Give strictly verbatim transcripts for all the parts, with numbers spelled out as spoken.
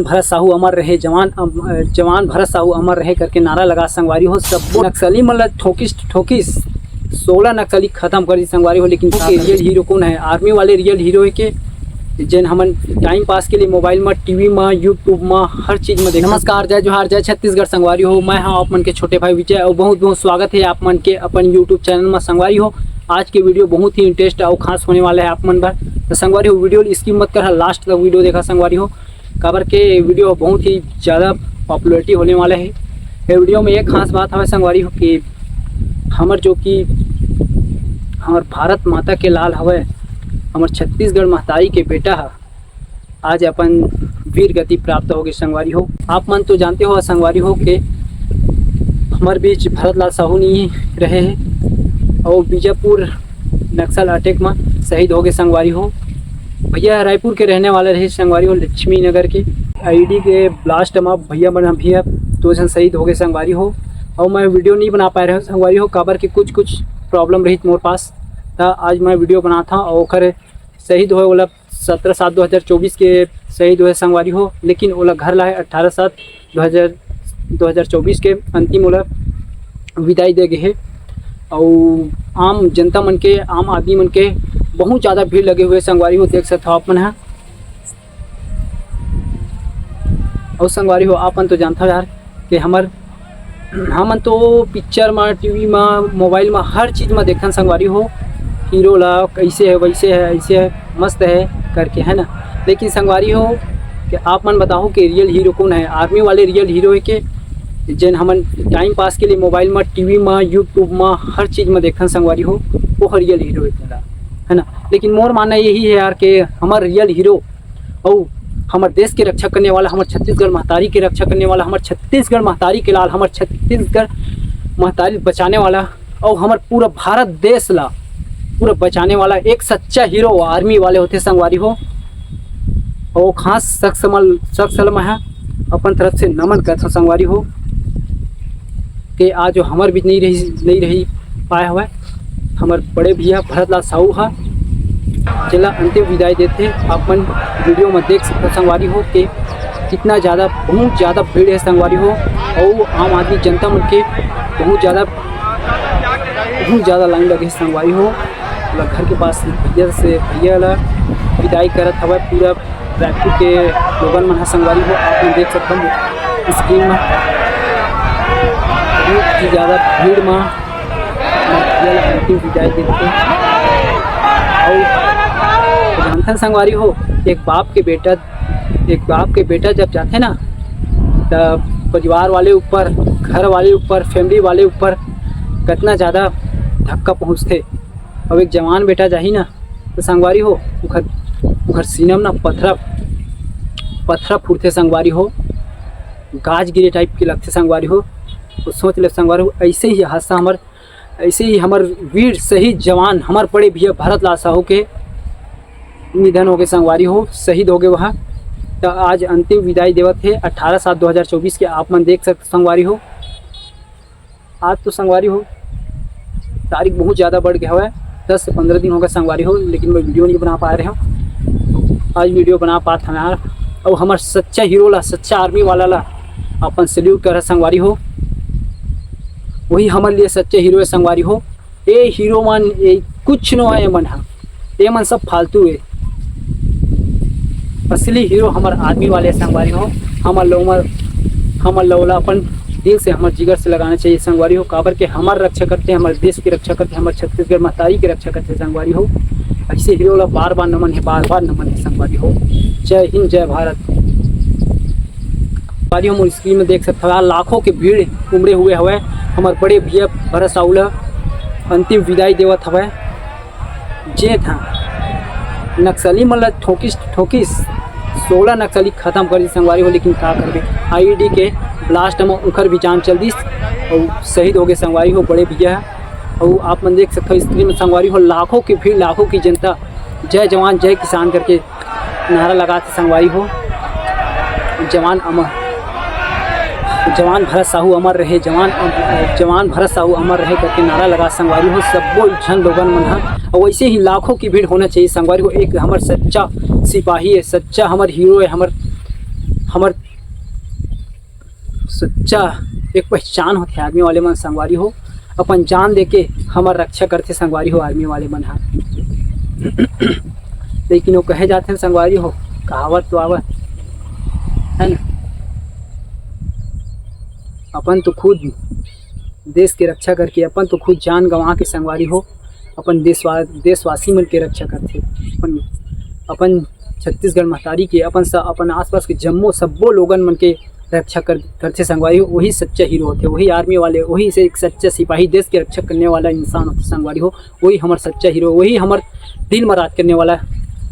भरत साहू अमर रहे, जवान अम-, जवान भरत साहू अमर रहे करके नारा लगा संगवारी हो। सब नक्सली मन ल ठोकिस ठोकिस, सोलह नक्सली खत्म कर दी संगवारी हो। लेकिन का रियल हीरो कौन है? आर्मी वाले रियल हीरो है के, जेन हमन टाइम पास के लिए मोबाइल में, टीवी में, यूट्यूब में, हर चीज में देख। नमस्कार, जय जोहार, जय छत्तीसगढ़ संगवारी हो। मैं हाँ आप मन के छोटे भाई विजय और बहुत बहुत स्वागत है आप मन के अपन यूट्यूब चैनल में संगवारी हो। आज के वीडियो बहुत ही इंटरेस्ट और खास होने वाला है आप मन बर। तो संगवारी हो, वीडियो स्किप मत कर, लास्ट तक वीडियो देखा संगवारी हो, काबर के वीडियो बहुत ही ज़्यादा पॉपुलैरिटी होने वाला है। ये वीडियो में एक खास बात हवे संगवारी हो कि हमर जो कि हमर भारत माता के लाल हवे, हमर छत्तीसगढ़ महतारी के बेटा ह, आज अपन वीर गति प्राप्त हो गए संगवारी हो। आप मन तो जानते हो संगवारी हो के हमर बीच भरत लाल साहू नहीं रहे हैं और बीजापुर नक्सल अटैक में शहीद हो गए संगवारी हो। भैया रायपुर के रहने वाले रहे संगवारी हो, लक्ष्मी नगर के। आईडी के ब्लास्ट में भैया मन भी अब दो झन शहीद हो गए संगवारी हो। और मैं वीडियो नहीं बना पाए रहे संगवारी हो, काबर के कुछ कुछ प्रॉब्लम रही मोर पास, त आज मैं वीडियो बनात हूँ। और ओकर शहीद होए वाला सत्रह सात दो हज़ार चौबीस के शहीद होए संगवारी हो, लेकिन ओला घर लाए अट्ठारह सात दो हज़ार, दो हज़ार चौबीस के अंतिम ओला विदाई दे गे हे। अउ आम जनता मन के, आम आदमी मन के बहुत ज़्यादा भीड़ लगे हुए संगवारी हो, देख सकत हो आप मन ह। अउ संगवारी हो, आप मन तो जानथव यार कि हमर, हमन तो पिक्चर म, टीवी म, मोबाइल म, हर चीज म देखथन संगवारी हो, हीरो ला कैसे है, वैसे है, ऐसे है, मस्त है करके, है ना। लेकिन संगवारी हो कि आप मन बताओ कि रियल हीरो कौन है? आर्मी वाले रियल हीरो है के, जेन हमन टाइम पास के लिए मोबाइल म, टीवी म, यूट्यूब म, हर चीज म देखथन संगवारी हो, वो रियल हीरो है तेला, है ना। लेकिन मोर मानना यही है यार कि हमर रियल हीरो अउ हमर देश के रक्षा करने वाला, हमर छत्तीसगढ़ महतारी के रक्षा करने वाला, हमर छत्तीसगढ़ महतारी के लाल, हमर छत्तीसगढ़ महतारी बचाने वाला अउ हमर पूरा भारत देश ला पूरा बचाने वाला एक सच्चा हीरो आर्मी वाले होथे संगवारी हो। अउ खास शख्स मन, शख्स ल मैं ह अपन तरफ से नमन करथों संगवारी हो, के आज जो हमर बीच नहीं रही, नहीं रही पाए हवय हमर बड़े भैया भरत लाल साहू ह, जेला अंतिम विदाई देथे। आप मन वीडियो में देख सकते संगवारी हो के कितना ज़्यादा, बहुत ज़्यादा भीड़ है संगवारी हो, और आम आदमी जनता मन के बहुत ज़्यादा, बहुत ज़्यादा लाइन लगे है संगवारी हो। पूरा घर के पास भैया से, भैया ला विदाई करत हवय पूरा रायपुर के लोगन मन ह संगवारी हो, आप मन देख सकत हो स्क्रीन में बहुत ही ज़्यादा भीड़ में भैया ला अंतिम विदाई देथे। अउ जानथन संगवारी हो, एक बाप के बेटा, एक बाप के बेटा जब जाथे ना, त परिवार वाले ऊपर, घर वाले ऊपर, फैमिली वाले ऊपर कितना ज़्यादा धक्का पहुँचथे। अब एक जवान बेटा जाही ना, तो संगवारी हो, उखर, उखर सीना में ना पथरा, पथरा फूटथे संगवारी हो, गाज गिरे टाइप के लगथे संगवारी हो। तो सोच ले संगवारी हो, ऐसे ही हादसा हमर, ऐसे ही हमर वीर शहीद जवान, हमर बड़े भैया भरत लाल साहू के निधन हो गए संगवारी हो, शहीद हो गए वह। तो आज अंतिम विदाई देवत हे अट्ठारह सात दो हज़ार चौबीस के, आप मन देख सकते संगवारी हो। आज तो संगवारी हो, तारीख बहुत ज़्यादा बढ़ गया हुआ है, दस से पंद्रह दिन हो गए संगवारी हो, लेकिन मैं वीडियो नहीं बना पा रहे हूँ। आज वीडियो बना पात हन यार। और हमार सच्चा हीरो ला, सच्चा आर्मी वाला ला अपन सल्यूट कर संगवारी हो, वही हमारे लिए सच्चे हीरो है संगवारी हो। ए हीरो मन, ए कुछ नो है, ए मन हा, ए मन सब फालतू है। असली हीरो हमर आर्मी वाले संगवारी हो। हमर लोमर, हमर लौला अपन दिल से, हमर जिगर से लगाना चाहिए संगवारी हो, काबर के हमर रक्षा करते, हमर देश की रक्षा करते, हमर छत्तीसगढ़ महतारी की रक्षा करते संगवारी हो। ऐसे हीरो ला बार बार नमन है, बार बार नमन है संगवारी हो। जय हिंद, जय भारत। संगवारी हो, मोर स्क्रीन में देख सकते हो, लाखों की भीड़ उमड़े हुए हवय हमर बड़े भैया भरत साहू ला अंतिम विदाई देवत हवय। जे था नक्सली मन ला ठोकिस ठोकिस, सोलह नक्सली खत्म कर दी संगवारी हो, लेकिन का करबे, आईईडी के ब्लास्ट में उखर भी जान चल दिस और शहीद हो गए संगवारी हो बड़े भैया। और आप मन देख सकते हो स्क्रीन में संगवारी हो, लाखों की भीड़, लाखों की जनता जय जवान जय किसान करके नारा लगात हे संगवारी हो। जवान अमर, जवान भरत साहू अमर रहे, जवान, जवान भरत साहू अमर रहे करके नारा लगा संगवारी हो, सब्बो झन लोगन मन ह। और वैसे ही लाखों की भीड़ होना चाहिए संगवारी हो। एक हमर सच्चा सिपाही है, सच्चा हमर हीरो है, हमर हमर सच्चा एक पहचान होथे आर्मी वाले मन संगवारी हो, अपन जान देके हमर रक्षा करथे संगवारी हो आर्मी वाले मन ह। लेकिन वो कहे जाथे संगवारी हो, कहावत तो आवत है ना, अपन तो खुद देश के रक्षा करके, अपन तो खुद जान गंवा के संगवारी हो अपन देशवा-, देशवासी मन के रक्षा करथे, अपन, अपन छत्तीसगढ़ महतारी के, अपन स-, अपन आसपास के जम्मो सब्बो लोगन मन के रक्षा कर, करथे संगवारी हो। वही सच्चा हीरो होथे, वही आर्मी वाले, वही से एक सच्चा सिपाही, देश के रक्षा करने वाला इंसान होथे संगवारी हो। वही हमर सच्चा हीरो, वही हमर दिल में राज करने वाला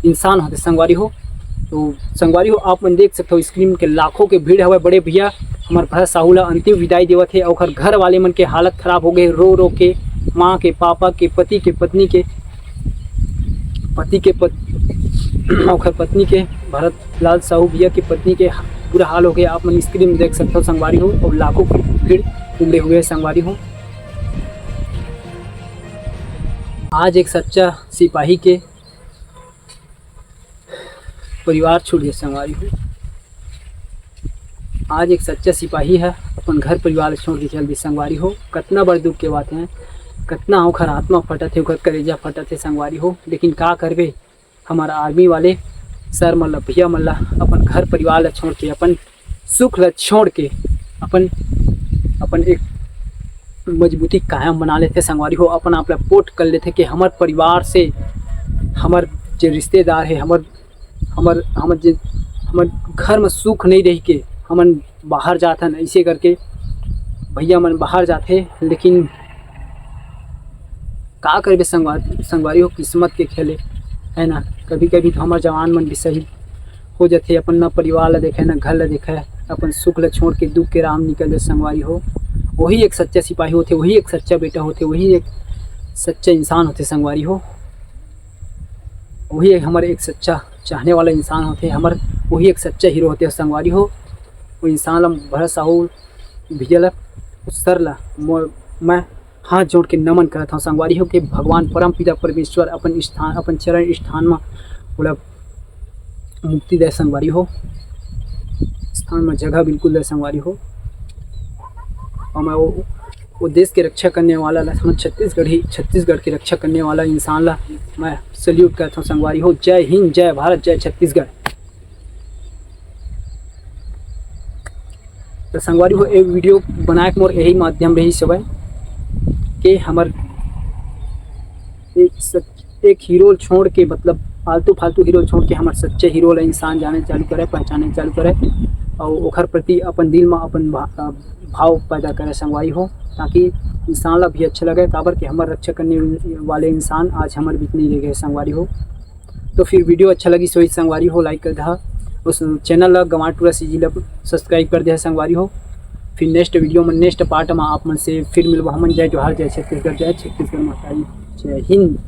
इंसान होथे संगवारी हो। तो संगवारी हो, आप मन देख सकते हो स्क्रीन के लाखों के भीड़ हवय बड़े भैया हमर भरत साहू ला अंतिम विदाई देवत हे, ओखर घर वाले मन के हालत खराब हो गए, रो रो के, माँ के, पापा के, पति के, पत्नी के, पति के पत-, ओखर पत्नी के, भरत लाल साहू भैया के पत्नी के बुरा हाल हो गया। आप मन स्क्रीन में देख सकते हो संगवारी हो, और लाखों की भीड़ उमड़े हुए हैं संगवारी हो। आज एक सच्चा सिपाही के परिवार छूट गए संगवारी हो। आज एक सच्चा सिपाही है, अपन घर परिवार छोड़ के चल दी संगवारी हो। कतना बड़ दुख के बात है, कतना ओखर आत्मा फटत है, ओखर कलेजा फटत है संगवारी हो। लेकिन का करबे, हमार आर्मी वाले सर मन ला, भैया मन ला, अपन घर परिवार ला छोड़ के, अपन सुख ला छोड़ के, अपन, अपन एक मजबूती कायम बना लेथे संगवारी हो। अपन आप ला पोट कर लेथे कि हमर परिवार से, हमर जे रिश्तेदार है, हमर, हमर, हमर जे, हमर घर में सुख नहीं रही के हमन बाहर जाथन, ऐसे करके भैया मन बाहर जाथे। लेकिन का करबे संगवारी, संगवारी हो, किस्मत के खेले है ना। कभी कभी तो हमर जवान मन भी शहीद हो जाथे, अपन ना परिवार ला देखे, ना घर ला देखे, अपन सुख ला छोड़ के दुख के राह में निकल जाए संगवारी हो। वही एक सच्चा सिपाही होथे, वही एक सच्चा बेटा होथे, वही एक सच्चा इंसान होथे संगवारी हो। वही एक हमर एक सच्चा चाहने वाला इंसान होथे, हमर वही एक सच्चा हीरो होथे संगवारी हो। वो इंसान ला भरत साहू भैया ला, सर ला मो-, मैं हाथ जोड़ के नमन करत हूँ संगवारी हो कि भगवान परम पिता परमेश्वर अपन स्थान, अपन चरण स्थान में ओला मुक्ति दे संगवारी हो, स्थान में जगह बिल्कुल दे संगवारी हो। और मैं वो, वो देश के रक्षा करने वाला ला, हमर छत्तीसगढ़ी, छत्तीसगढ़ के रक्षा करने वाला इंसान ला मैं सल्यूट करत हूँ संगवारी हो। जय हिंद, जय भारत, जय छत्तीसगढ़। तो संगवारी हो, एक वीडियो बनाए के मोर यही माध्यम रही सबे के हमर एक सच, एक हीरो छोड़ के, मतलब फालतू, फालतू हीरो छोड़ के हमर सच्चे हीरो ला इंसान जाने चालू करे, पहचाने चालू करे, और ओखर प्रति अपन दिल में अपन भा-, भाव पैदा करे संगवारी हो, ताकि इंसान ला भी अच्छा लगे, काबर के हमर रक्षा करने वाले इंसान आज हमर बीच नहीं रह गए संगवारी हो। तो फिर वीडियो अच्छा लगी सोई संगवारी हो, लाइक कर दहा, उस चैनल ला गंवार टूरा सीजी ला सब्सक्राइब कर दे संगवारी हो। फिर नेक्स्ट वीडियो में, नेक्स्ट पार्ट में आप मन से फिर मिलबो हमन। जय जोहार, जय छत्तीसगढ़, जय छत्तीसगढ़ माता जी, जय हिंद।